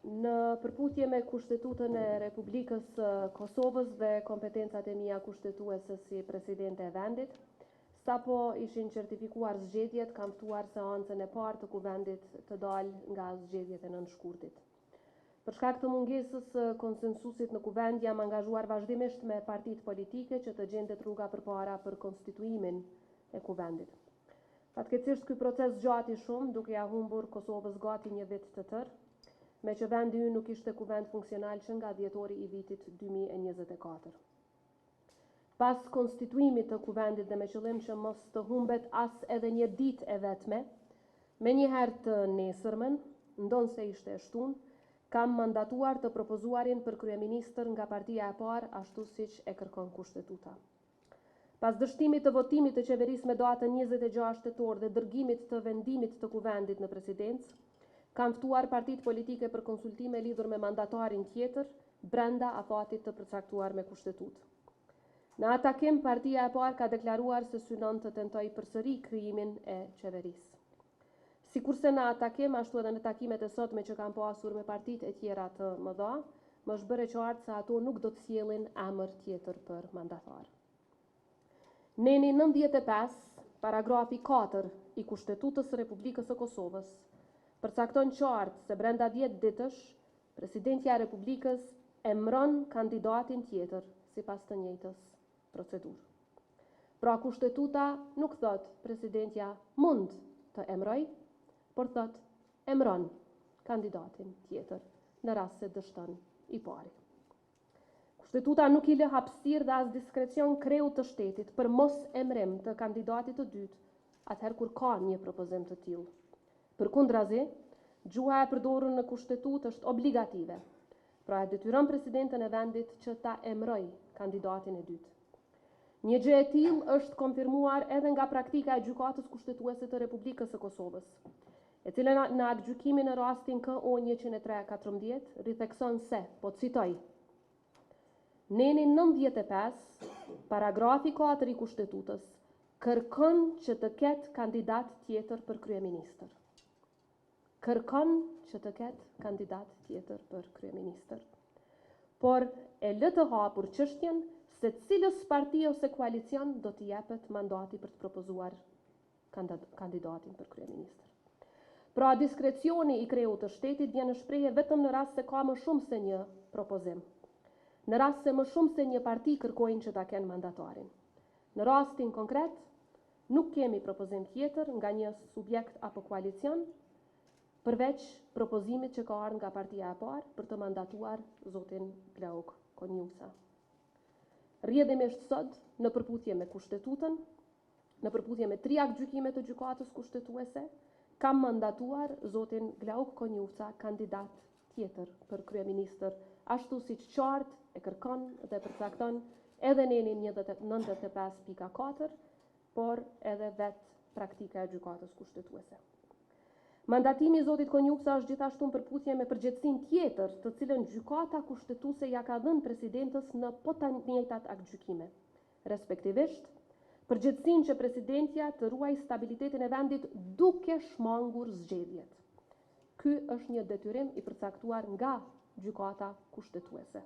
Në përputhje me Kushtetutën e Republikës së Kosovës dhe kompetencat e mia kushtetuese si presidente e vendit, sapo ishin certifikuar zgjedhjet, kam ftuar seancën e parë të Kuvendit të dalë nga zgjedhjet e 9 shkurtit. Për shkak të mungesës së konsensusit në Kuvend, jam angazhuar vazhdimisht me partitë politike që të gjendet rruga përpara për konstituimin e Kuvendit. Fatkeqësisht ky proces zgjati shumë, duke ia humbur Kosovës gati një vit të tërë, meqë vendi ynë nuk ishte kuvend funksional që nga dhjetori i vitit 2024. Pas konstituimit të kuvendit dhe me qëllim që mos të humbet as edhe një ditë e vetme, menjëherë të nesërmen, ndonëse ishte e shtunë, kam mandatuar të propozuarin për kryeministër nga partia e parë, ashtu siç e kërkon Kushtetuta. Pas dështimit të votimit të qeverisë me datën 26 tetor dhe dërgimit të vendimit të kuvendit në presidencë, kam ftuar partitë politike për konsultime lidhur me mandatarin tjetër brenda afatit të përcaktuar me Kushtetutë. Në atë takim, partia e parë ka deklaruar se synon të tentojë përsëri krijimin e qeverisë. Sikurse në atë takim, ashtu edhe në takimet e sotme që kam pasur me partitë e tjera të mëdha, më është bërë e qartë se ato nuk do të sjellin emër tjetër për mandatar. Neni 95, paragrafi 4 i Kushtetutës së Republikës së Kosovës, përcakton qartë se brenda 10 ditësh, Presidentja e Republikës emëron kandidatin tjetër sipas të njëjtës procedurë. Pra Kushtetuta nuk thotë presidentja mund të emërojë, por thotë emëron kandidatin tjetër në rast se dështon i pari. Kushtetuta nuk i lë hapësirë dhe as diskrecion kreut të shtetit për mos emërim të kandidatit të dytë, atëherë kur ka një propozim të tillë. Përkundrazi, gjuha e përdorur në Kushtetutë është obligative, pra e detyron presidenten e vendit që ta emërojë kandidatin e dytë. Një gjë e tillë është konfirmuar edhe nga praktika e Gjykatës Kushtetuese të Republikës së Kosovës, e cila në aktgjykimin në rastin KO 103-14 rithekson se, po citoj, Neni 95, paragrafi 4 i Kushtetutës, kërkon që të ketë kandidat tjetër për kryeministër. Kërkon që të ketë kandidat tjetër për kryeministër. Por e lë të hapur çështjen se cilës parti ose koalicion do t'i jepet mandati për të propozuar kandidatin për kryeministër. Pra diskrecioni i kreut të shtetit vjen në shprehje vetëm në rast se ka më shumë se një propozim. Në rast se më shumë se një parti kërkojnë që ta kenë mandatarin. Në rastin konkret, nuk kemi propozim tjetër nga një subjekt apo koalicion, përveç propozimit që ka ardhur nga partia e parë për të mandatuar zotin Glauk Konjufca. Rrjedhimisht sot, në përputhje me Kushtetutën, në përputhje me tri aktgjykime të Gjykatës Kushtetuese, kam mandatuar zotin Glauk Konjufca kandidat tjetër për kryeministër, ashtu siç qartë e kërkon dhe përcakton edhe neni 95.4, por edhe vetë praktika e Gjykatës Kushtetuese. Mandatimi i zotit Konjufca është gjithashtu në përputhje me përgjegjësinë tjetër, të cilën Gjykata Kushtetuese ja ka dhënë presidentës në po të njëjtat aktgjykime. Respektivisht, përgjegjësinë që presidentja të ruajë stabilitetin e vendit duke shmangur zgjedhjet. Ky është një detyrim i përcaktuar nga Gjykata Kushtetuese.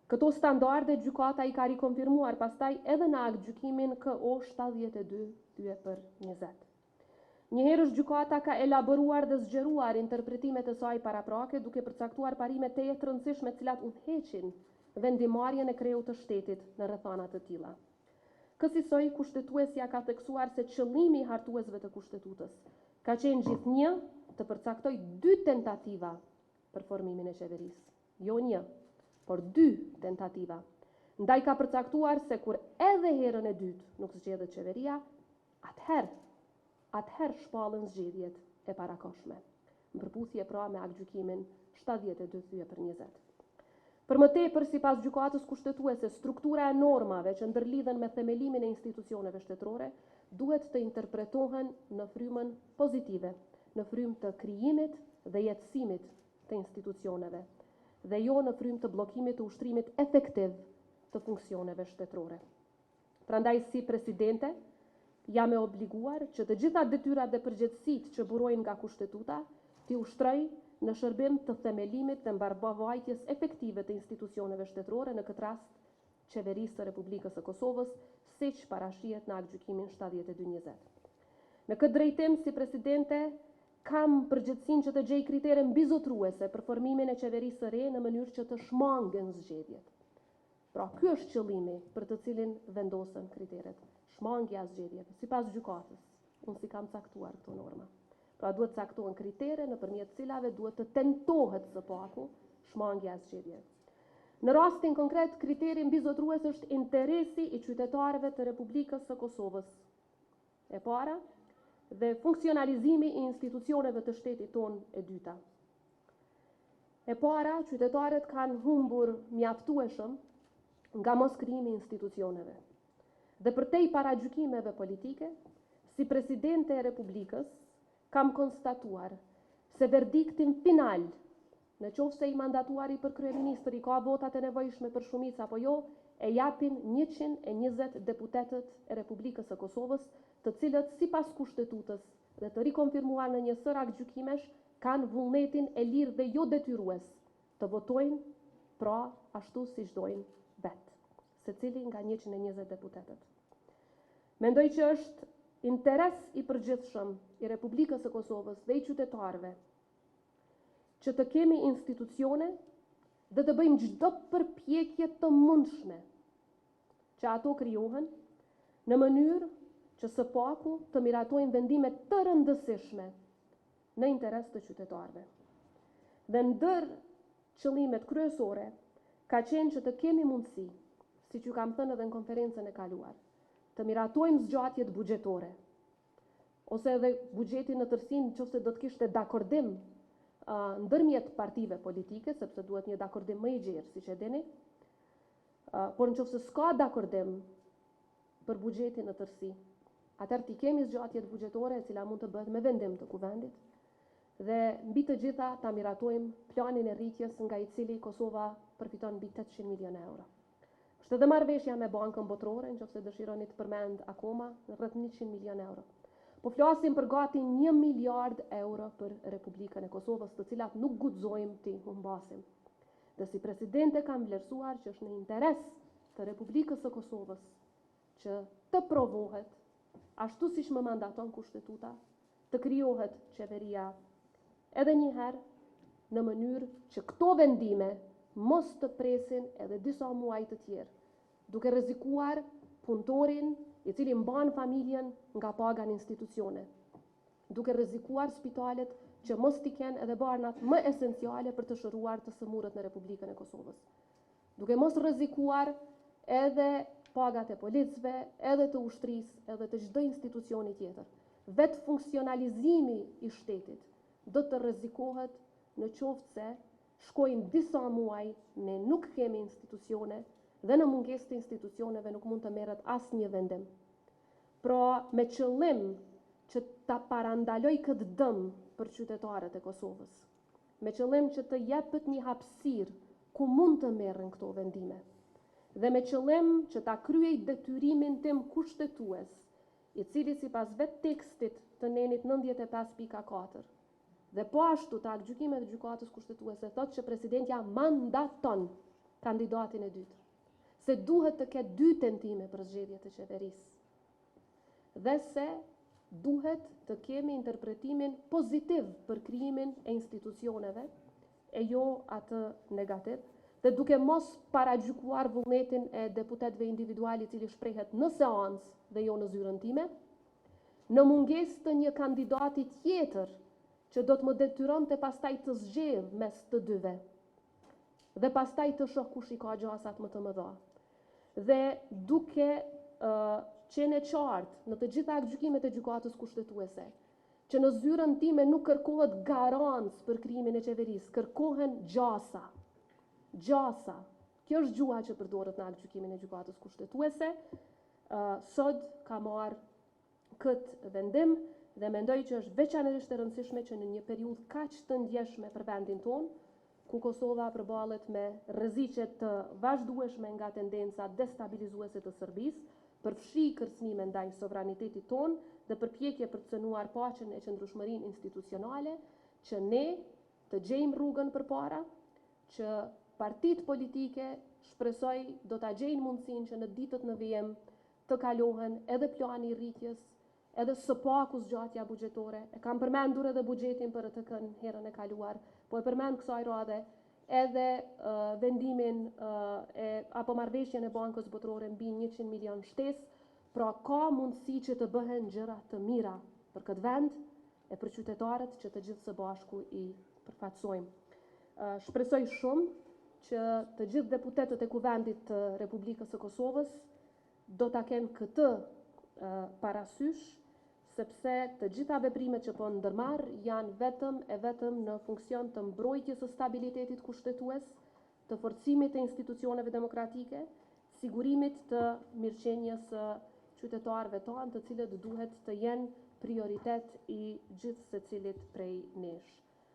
Këto standarde gjykata i ka rikonfirmuar pastaj edhe në aktgjykimin KO 72 për 20. Njëherësh gjykata ka elaboruar dhe zgjeruar interpretimet e saj paraprake duke përcaktuar parime tejet të rëndësishme të cilat udhëheqin vendimmarrjen e kreut të shtetit në rrethana të tilla. Kësisoj, kushtetuesja ka theksuar se qëllimi i hartuesve të kushtetutës ka qenë gjithnjë të përcaktojë dy tentativa për formimin e qeverisë. Jo një, por dy tentativa. Ndaj ka përcaktuar se kur edhe herën e dytë nuk zgjedhet qeveria, atëherë, atëherë shpallen zgjedhjet e parakohshme. Në përputhje pra me aktgjykimin 72 thye për 20. Për më tepër, sipas gjykatës kushtetuese, struktura e normave që ndërlidhen me themelimin e institucioneve shtetërore duhet të interpretohen në frymën pozitive, në frymë të krijimit dhe jetësimit të institucioneve, dhe jo në frymë të bllokimit të ushtrimit efektiv të funksioneve shtetërore. Prandaj si presidente, jam e obliguar që të gjitha detyrat dhe përgjegjësitë që burojnë nga kushtetuta t'i ushtroj në shërbim të themelimit dhe mbarëvajtjes efektive të institucioneve shtetërore, në këtë rast Qeverisë së Republikës së Kosovës, siç parashihet në Aktgjykimin 7220. Në këtë drejtim, si presidente, kam përgjegjësinë që të gjej kritere mbizotëruese për formimin e qeverisë së re në mënyrë që të shmangen zgjedhjet. Pra, ky është qëllimi për të cilin vendosen kriteret. Shmangia e zgjedhjeve, sipas gjykatës. Unë s'i kam caktuar këto norma. Pra, duhet caktohen kritere nëpërmjet cilave duhet të tentohet së paku shmangia e zgjedhjeve. Në rastin konkret, kriteri mbizotërues është interesi i qytetarëve të Republikës së Kosovës. E para, dhe funksionalizimi i institucioneve të shtetit tonë e dyta. E para, qytetarët kanë humbur mjaftueshëm nga moskrijimi i institucioneve. Dhe përtej paragjykimeve politike, si presidente e Republikës, kam konstatuar se verdiktin final, në qoftë se i mandatuari për kryeministër i ka votat e nevojshme për shumicë apo jo, e japin 120 deputetët e Republikës së Kosovës, të cilët sipas kushtetutës dhe të rikonfirmuar në një sërë aktgjykimesh kanë vullnetin e lirë dhe jo detyrues të votojnë, pra ashtu siç dojnë vetë, secili nga 120 deputetët. Mendoj që është interes i përgjithshëm i Republikës së Kosovës dhe i qytetarëve që të kemi institucione dhe të bëjmë çdo përpjekje të mundshme që ato krijohen në mënyrë që së paku të miratojnë vendime të rëndësishme në interes të qytetarëve. Dhe ndër qëllimet kryesore ka qenë që të kemi mundësi, siç ju kam thënë edhe në konferencën e kaluar, të miratojmë zgjatjet buxhetore, ose edhe buxhetin në tërësi nëse do të kishte dakordim ndërmjet partive politike, sepse duhet një dakordim më i gjerë, siç e dini, por në qoftë se s'ka dakordim për buxhetin në tërësi, atëherë t'i kemi zgjatjet buxhetore e cila mund të bëhet me vendim të kuvendit, dhe mbi të gjitha ta miratojmë planin e rritjes nga i cili Kosova përfiton mbi 800 milionë euro. Është edhe marrëveshja me Bankën Botërore, nëse dëshironi të përmend akoma, rreth 100 milionë euro. Po flasim për gati 1 miliard euro për Republikën e Kosovës, të cilat nuk guxojmë t'i humbasim. Dhe si presidente kam vlerësuar që është në interes të Republikës së Kosovës që të provohet, ashtu siç më mandaton kushtetuta, të krijohet qeveria edhe një herë në mënyrë që këto vendime mos të presin edhe disa muaj të tjerë, duke rrezikuar punëtorin i cili mban familjen nga paga në institucione, duke rrezikuar spitalet që mos t'i kenë edhe barnat më esenciale për të shëruar të sëmurët në Republikën e Kosovës. Duke mos rrezikuar edhe pagat e policëve, edhe të ushtrisë, edhe të çdo institucioni tjetër. Vetë funksionalizimi i shtetit do të rrezikohet në qoftë se shkojnë disa muaj, ne nuk kemi institucione dhe në mungesë të institucioneve nuk mund të merret asnjë vendim. Pra, me qëllim që ta parandaloj këtë dëm për qytetarët e Kosovës, me qëllim që të jepet një hapësirë ku mund të merren këto vendime, dhe me qëllim që ta kryej detyrimin tim kushtetues, i cili sipas vetë tekstit të nenit 95.4, dhe po ashtu të aktgjykimeve të gjykatës kushtetuese thotë që presidentja mandaton kandidatin e dytë, se duhet të ketë dy tentime për zgjedhje të qeverisë dhe se duhet të kemi interpretimin pozitiv për krijimin e institucioneve e jo atë negativ, dhe duke mos paragjykuar vullnetin e deputetëve individual i cili shprehet në seancë dhe jo në zyrën time, në mungesë të një kandidati tjetër që do të më detyronte pastaj të zgjedh mes të dyve dhe pastaj të shoh kush i ka gjasat më të mëdha. Dhe duke qenë e qartë në të gjitha aktgjykimet e gjykatës kushtetuese, që në zyrën time nuk kërkohet garancë për krijimin e qeverisë, kërkohen gjasa. Gjasa. Kjo është gjuha që përdoret në aktgjykimin e gjykatës kushtetuese. Sot ka marrë këtë vendim dhe mendoj që është veçanërisht e rëndësishme që në një periudhë kaq të ndjeshme për vendin tonë, ku Kosova përballet me rreziqe të vazhdueshme nga tendenca destabilizuese të Serbisë, përfshi kërcënime ndaj sovranitetit tonë dhe përpjekje për të cënuar paqen e qëndrueshmërinë institucionale, që ne të gjejmë rrugën përpara, që partitë politike shpresoj do ta gjejnë mundësinë që në ditët në vijim të kalohen edhe plani i rritjes, edhe së paku zgjatja buxhetore. E kam përmendur edhe buxhetin për RTK-n herën e kaluar, po e përmend kësaj radhe edhe vendimin e apo marrëveshjen e Bankës Botërore mbi 100 milion shtesë, pra ka mundësi që të bëhen gjëra të mira për këtë vend e për qytetarët që të gjithë së bashku i përfaqësojmë. Shpresoj shumë që të gjithë deputetët e Kuvendit të Republikës së Kosovës do ta kenë këtë parasysh, sepse të gjitha veprimet që po ndërmarr janë vetëm e vetëm në funksion të mbrojtjes së stabilitetit kushtetues, të forcimit të institucioneve demokratike, sigurimit të mirëqenies së qytetarëve tanë, të cilët duhet të jenë prioritet i gjithsecilit prej nesh.